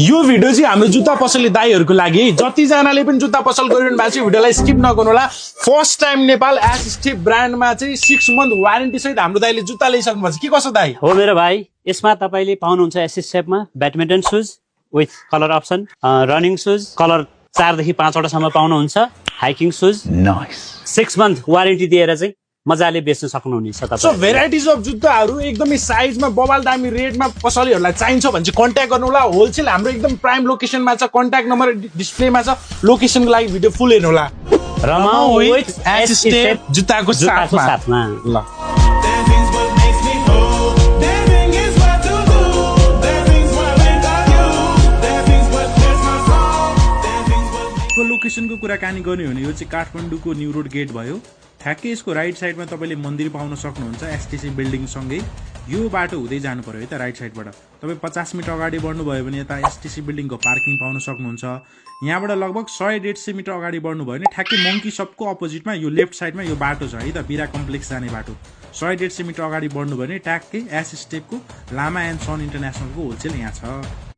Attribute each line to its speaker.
Speaker 1: यो भिडियो चाहिँ हाम्रो जुत्ता पसलले दाइहरूको लागि है। जतिजनाले पनि जुत्ता पसल गरिरहनु भएको छ भिडियोलाई स्किप नगर्नु होला। First time Nepal S step ब्रान्डमा चाहिँ 6 मन्थ वारेन्टी सहित हाम्रो दाइले जुत्ता ल्याइसक्नु भएको छ। के कसो दाइ?
Speaker 2: हो मेरो भाइ, यसमा तपाईले पाउनुहुन्छ एस स्टेपमा badminton shoes with colour option, running shoes colour 4 देखि 5 वटासम्म पाउनुहुन्छ, hiking shoes, nice 6 month warranty दिएर चाहिँ मजाले बेच्न सक्नुहुनेछ तपाईँ।
Speaker 1: सो भेराइटिज अफ जुत्ताहरू एकदमै साइजमा बबाल दामी रेटमा पसलहरूलाई चाहिन्छ भने चाहिँ कन्ट्याक्ट गर्नु होला। होलसेल हाम्रो एकदम प्राइम लोकेसनमा छ, कन्ट्याक्ट नम्बर डिस्प्लेमा छ। लोकेसनको लागि भिडियो फुल हेर्नु होला। रमाऊ विथ एस स्टेप जुत्ताको साथमा ल।
Speaker 3: लोकेसनको कुराकानी गर्ने हो भने यो चाहिँ काठमाडौँको न्यू रोड गेट भयो। ठ्याक्कै यसको राइट साइडमा तपाईँले मन्दिर पाउन सक्नुहुन्छ एसटीसी बिल्डिङसँगै। यो बाटो हुँदै जानु पर्यो है त राइट साइडबाट। तपाईँ 50 मिटर अगाडि बढ्नुभयो भने यता एसटीसी बिल्डिङको पार्किङ पाउन सक्नुहुन्छ। यहाँबाट लगभग 100-150 मिटर अगाडि बढ्नुभयो भने ठ्याक्कै मङ्की सपको अपोजिटमा यो लेफ्ट साइडमा यो बाटो छ है त, बिरा कम्प्लेक्स जाने बाटो। 100-150 मिटर अगाडि बढ्नुभयो भने ठ्याक्कै एस स्टेपको लामा एन्ड सन इन्टरनेसनलको होलसेल यहाँ छ।